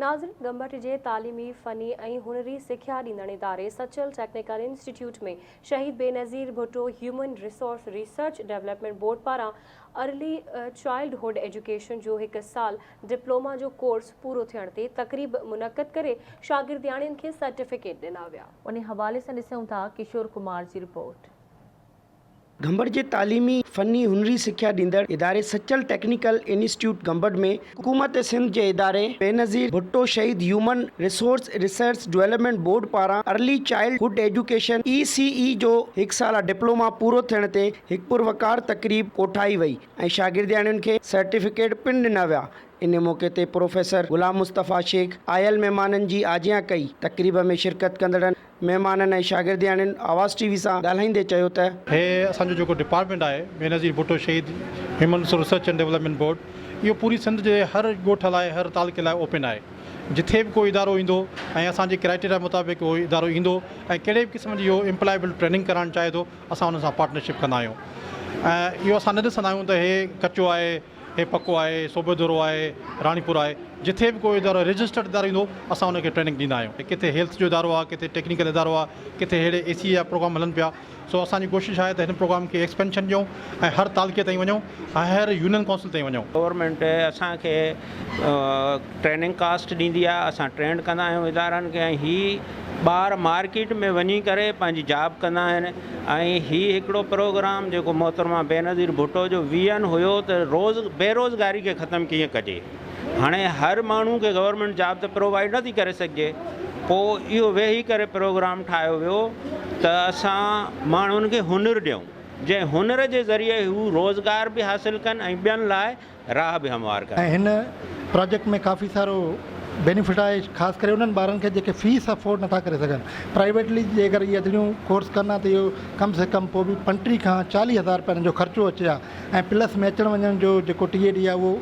ناظرين گمبٽ جي تعليمي، فني ۽ هنري سکيا ڏيندڙ اداري سچل ٽيڪنيڪل انسٽيٽيوٽ ۾ شهيد Benazir Bhutto human resource research development board پاران ارلي چائلڊ هوڊ ايجوڪيشن جو هڪ سال ڊپلوما جو ڪورس پورو ٿيڻ تي تقريب منعقد ڪري شاگردياڻين کي سرٽيفڪيٽ ڏنا ويا. ان حوالي سان ڏسون ٿا ڪشور ڪمار جي رپورٽ. گمبٽ جي تعليمي، فني، هنري سکيا ڏيندڙ اداري سچل ٽيڪنيڪل انسٽيٽيوٽ گمبٽ ۾ حڪومت سنڌ جي اداري بينظير ڀٽو شهيد human resource research development board پاران early childhood education, E C E, جو هڪ سالا ڊپلوما پورو ٿيڻ تي هڪ پروقار تقريب ڪوٺائي وئي ۽ شاگردياڻين کي سرٽيفڪيٽ پڻ ڏنا ويا. ان موقعي تي پروفيسر غلام مصطفيٰ شيخ آيل مهمانن جي آجيان ڪئي. تقريب ۾ شرڪت ڪندڙن مهمانن ۽ شاگردياڻين آواز ٽي وي سان ڳالهائيندي چيو ته. هي اسان جو جيڪو ڊپارٽمينٽ آهي Benazir Bhutto Shaheed human research and development board اهو پوري سنڌ جي هر ڳوٺ لاء هر تعلقي لاء اوپن آهي جٿي به ڪو ادارو ايندو ۽ اسان جي ڪرائيٽيريا مطابق اهو ادارو ايندو ۽ ڪهڙي به قسم جي اهو امپلائبل ٽريننگ ڪرائڻ چاهي ٿو اسان ان سان پارٽنرشپ ڪندا آهيون ۽ اهو اسان نه ڏسندا آهيون ته هي ڪچو آهي هي پڪو آهي، صوبيدورو آهي، راڻيپور آهي، جٿي به ڪو ادارو رجسٽرڊ ادارو ايندو اسان ان کي ٽريننگ ڏيندا آهيون. ڪٿي هيلٿ جو ادارو آهي، ڪٿي ٽيڪنيڪل ادارو آهي، ڪٿي ههڙي اي سي جا پروگرام هلن پيا، سو اسان جي ڪوشش آهي ته هن پروگرام کي ايڪسپينشن ڏيون ۽ هر تعلقي تائين وڃون ۽ هر يونين ڪائونسل تائين وڃون. گورنمينٽ اسان کي ٽريننگ ڪاسٽ ڏيندي آهي، اسان ٽرينڊ ڪندا آهيون ادارن کي ۽ هي ٻار مارڪيٽ ۾ وڃي ڪري پنهنجي جاب ڪندا آهن ۽ هي هڪڙو پروگرام جيڪو محترمه بينظير ڀٽو جو ويزن هيو ته روز بيروزگاري کي ختم ڪيئن ڪجي هاڻي هر ماڻهو کي گورنمينٽ جاب ته پرووائيڊ نٿي ڪري سگهجي پوء اهو ويهي ڪري پروگرام ٺاهيو ويو ته اسان ماڻهن کي هنر ڏيون جنهن هنر جي ذريعي هو روزگار به حاصل ڪن ۽ ٻين لاء راهه به هموار ڪن. ۽ هن پراجيڪٽ ۾ ڪافي سارو بينيفٽ آهي خاص ڪري انهن ٻارن کي جيڪي فيس افورڊ نٿا ڪري سگهن پرائيويٽلي جيڪر اهي اڌڙيون ڪورس ڪن ها ته اهو ڪم سي ڪم پوء به پنٽيهه کان چاليهه هزار رپيا انهن جو خرچو اچي ها ۽ پلس ۾ اچڻ وڃڻ جو جيڪو ٽي اي ڊي آهي اهو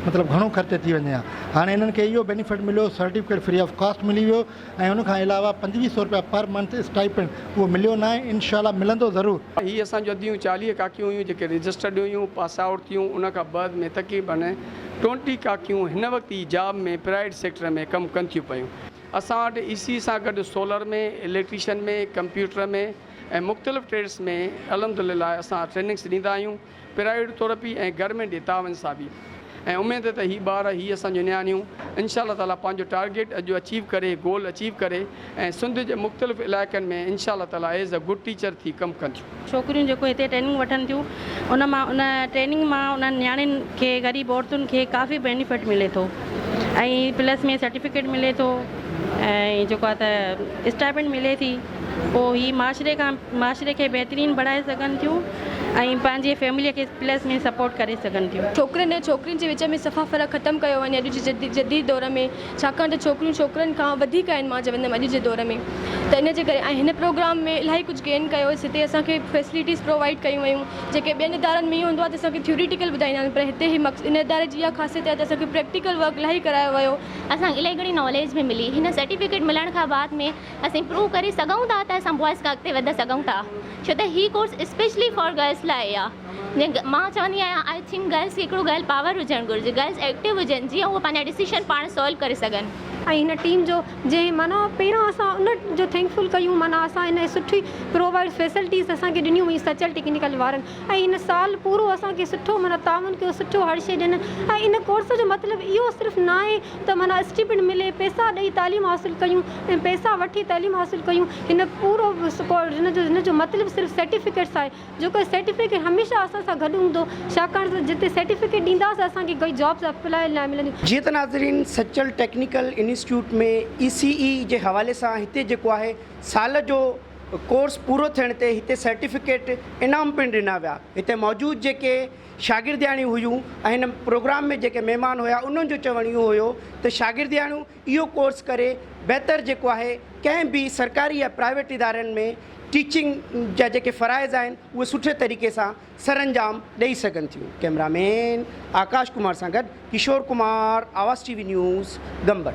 مطلب گهڻو خرچ اچي وڃي ها هاڻي انهن کي اهو بينيفٽ مليو سرٽيفڪيٽ فري آف ڪاسٽ ملي ويو ۽ ان کان علاوه 25 سو رپيا پر منٿ اسٽائپنڊ اهو مليو ناهي انشاء الله ملندو ضرور. هي اسان جون اديون 40 ڪاڪيون هيون جيڪي رجسٽرڊ هيون پاس آئوٽ ٿيون ان کان بعد ۾ تقريبن ٽوئنٽي ڪاڪيون هن وقت ئي جاب ۾ پرائيويٽ سيڪٽر ۾ ڪم ڪن ٿيون پيون. اسان وٽ اي سي سان گڏ سولر ۾ اليڪٽريشن ۾ ڪمپيوٽر ۾ ۽ مختلف ٽريڊس ۾ الحمدلله اسان ٽريننگس ڏيندا آهيون. پرائيويٽ طور به ۽ گورنمينٽ جي تعاون سان به ۽ اميد ته هي ٻار هي اسان جون نياڻيون انشاء الله تعالي پنهنجو ٽارگيٽ اڄ اچيو ڪري گول اچيو ڪري ۽ سنڌ جي مختلف علائقن ۾ انشاء الله تعالي ايز اي گڊ ٽيچر ٿي ڪم ڪنديون. ڇوڪريون جيڪو هتي ٽريننگ وٺن ٿيون ان مان ان ٽريننگ مان انهن نياڻين کي غريب عورتن کي ڪافي بينيفٽ ملي ٿو ۽ پلس ۾ سرٽيفڪيٽ ملي ٿو ۽ جيڪو آهي ته اسٽائپنڊ ملي ٿي پوء هي معاشري کان معاشري کي بهترين بڻائي سگهن ٿيون ۽ پنهنجي فيملي کي پلس ۾ سپورٽ ڪري سگهن ٿيون. ڇوڪرن ۽ ڇوڪرين جي وچ ۾ صفا فرق ختم ڪيو وڃي اڄ جي جديد دور ۾ ڇاڪاڻ ته ڇوڪريون ڇوڪرن کان وڌيڪ آهن مان چوندم اڄ جي دور ۾ ته ان جي ڪري ۽ هن پروگرام ۾ الاهي ڪجهه گين ڪيو هتي اسان کي فيسلٽيز پرووائيڊ ڪيون ويون جيڪي ٻين ادارن ۾ اهو هوندو آهي ته اسان کي ٿيوريٽيڪل ٻڌائيندا آهن پر هتي هي ان اداري جي اها خاصيت آهي ته اسان کي پريڪٽيڪل ورڪ الاهي ڪرايو ويو. اسان کي الاهي گهڻي ناليج به ملي هن سرٽيفڪيٽ ملڻ کان بعد ۾ اسين پروو ڪري سگهون ٿا ته اسان بوائز کان اڳتي وڌي سگهون ٿا ڇو ته هي ڪورس اسپيشلي فار گرلس لاء آ جيئن مان چوندي آهيان I think girls کي هڪڙو گرل پاور هجڻ گهرجي گرلس ايڪٽو هجن جيئن هو پنهنجا ڊسيشن پاڻ سالو ڪري سگهن. ۽ هن ٽيم جو جنهن معنيٰ پهريان اسان ان جو ٿينڪفل ڪيون معنيٰ اسان هن سٺي پرووائيڊ فيسلٽيز اسان کي ڏنيون ويون سچل ٽيڪنيڪل وارن ۽ هن سال پورو اسان کي سٺو معنيٰ تعاون ڪيو سٺو هر شيء ڏنن ۽ ان ڪورس جو مطلب اهو صرف ناهي ته معنيٰ اسٽيپنڊ ملي پئسا ڏئي تعليم حاصل ڪيون ۽ پئسا وٺي تعليم حاصل ڪيون هن پورو هن جو هن جو مطلب صرف سرٽيفڪيٽس آهي جيڪو سرٽيفڪيٽ هميشه اسان سان گڏ هوندو ڇاڪاڻ ته جتي سرٽيفڪيٽ ڏينداسين اسان کي ڪئي جابس اپلاء لاء ملنديون. جيئن ته ناظرين Sachal technical institute ۾ E C E جي حوالي سان هتي جيڪو آهي سال جو ڪورس پورو ٿيڻ تي هتي سرٽيفڪيٽ انعام پڻ ڏنا ويا هتي موجود جيڪي شاگردياڻيون هيون ۽ هن پروگرام ۾ جيڪي مهمان هيا انهن جو چوڻ اهو هيو ته شاگردياڻيون اهو ڪورس ڪري بهتر جيڪو آهي ڪنهن به سرڪاري يا پرائيويٽ ادارن ۾ ٽيچنگ جا جيڪي فرائض آهن اهي سٺي طريقي سان سرانجام ڏئي سگهن ٿيون ڪئميرا مين آڪاش ڪمار سان گڏ Kishore Kumar Awaz T V news Gambat.